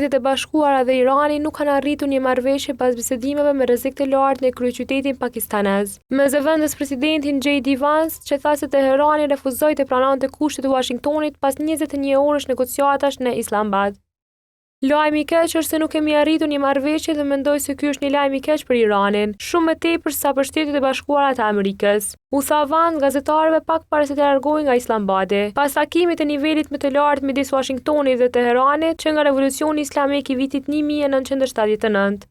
Shtetet e Bashkuara dhe Irani nuk kanë arritur një marrëveshje pas bisedimeve me rrezik të lartë në kryeqytetin pakistanez, me zëvendëspresidentin JD Vance që tha se Teherani refuzoi të pranonte kushtet e Uashingtonit pas 21 orësh negociatash në Islamabad. Lajmi i keq është se nuk kemi arritur një marrëveshje dhe mendoj se ky është një lajm i keq për Iranin, shumë më tepër sesa për Shtetet e Bashkuara të Amerikës, u tha Vance gazetarëve pak para se të largohej nga Islamabadi, pas takimit të nivelit më të lartë midis Uashingtonit dhe Teheranit që nga Revolucioni Islamik i vitit 1979.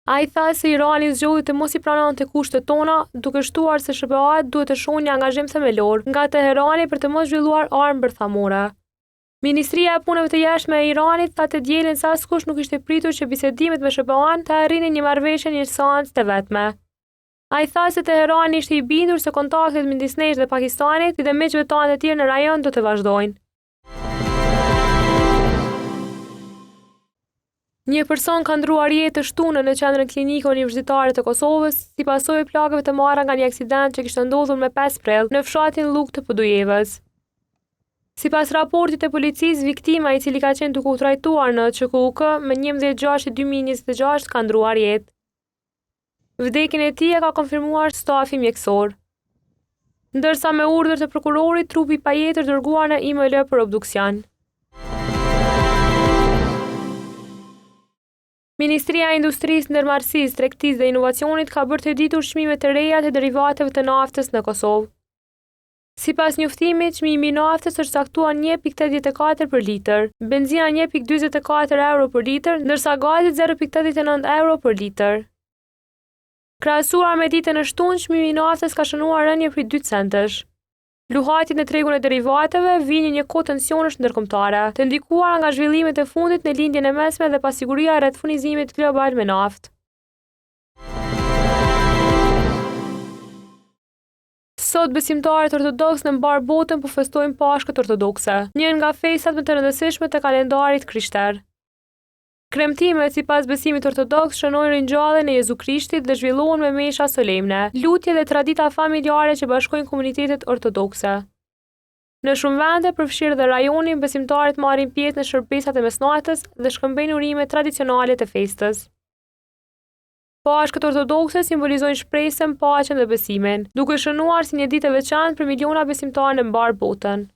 Ai tha se Irani zgjodhi të mos i pranonte kushtet tona, duke shtuar se SHBA-të duhet të shohin një angazhim themelor nga Teherani për të mos zhvilluar armë bërthamore. Ministria e Punëve të Jashtme e Iranit tha të dielën se askush nuk ishte pritur që bisedimet me SHBA-në të arrinin një marrëveshje në një seancë të vetme. Ai tha se Teherani ishte i bindur se kontaktet midis nesh dhe Pakistanit, si dhe miqve tanë të tjerë në rajon do të vazhdojnë. Një person ka ndërruar jetë të shtunën në Qendrën Klinike Universitare të Kosovës, si pasojë e plagëve të marra nga një aksident që kishte ndodhur më 5 prill në fshatin Llugë të Podujevës. Sipas raportit të policisë, viktima i cili ka qenë duke u trajtuar në QKUK më 11.6.2026 ka ndërruar jetë. Vdekjen e tij e ka konfirmuar stafi mjekësor. Ndërsa me urdhër të prokurorit, trupi i pajetë është dërguar në IML për obduksion. Ministria e Industrisë, Ndërmarrësisë, Tregtisë dhe Inovacionit ka bërë të ditur çmimet e reja të derivateve të naftës në Kosovë. Sipas njoftimit, çmimi i naftës është caktuar 1.84 për litër, benzina 1.44 euro për litër, ndërsa gazi 0.89 euro për litër. Krahasuar me ditën e shtunë, çmimi i naftës ka shënuar rënie prej 2 centësh. Luhatjet në tregun e derivateve vijnë në një kohë tensionesh ndërkombëtare, të ndikuara nga zhvillimet e fundit në Lindjen e Mesme dhe pasiguria rreth furnizimit global me naftë. Sot besimtarët ortodoksë në mbarë botën po festojnë Pashkët Ortodokse, një nga festat më të rëndësishme të kalendarit krishter. Kremtimet, sipas besimit ortodoks, shënojnë ringjalljen e Jezu Krishtit dhe zhvillohen me mesha solemne, lutje dhe tradita familjare që bashkojnë komunitetet ortodokse. Në shumë vende, përfshirë dhe rajonin, besimtarët marrin pjesë në shërbesat e mesnatës dhe shkëmbejnë urime tradicionale të festës. Pashkët ortodokse simbolizojnë shpresën, paqen dhe besimin, duke shënuar si një ditë e veçantë për miliona besimtarë në mbarë botën.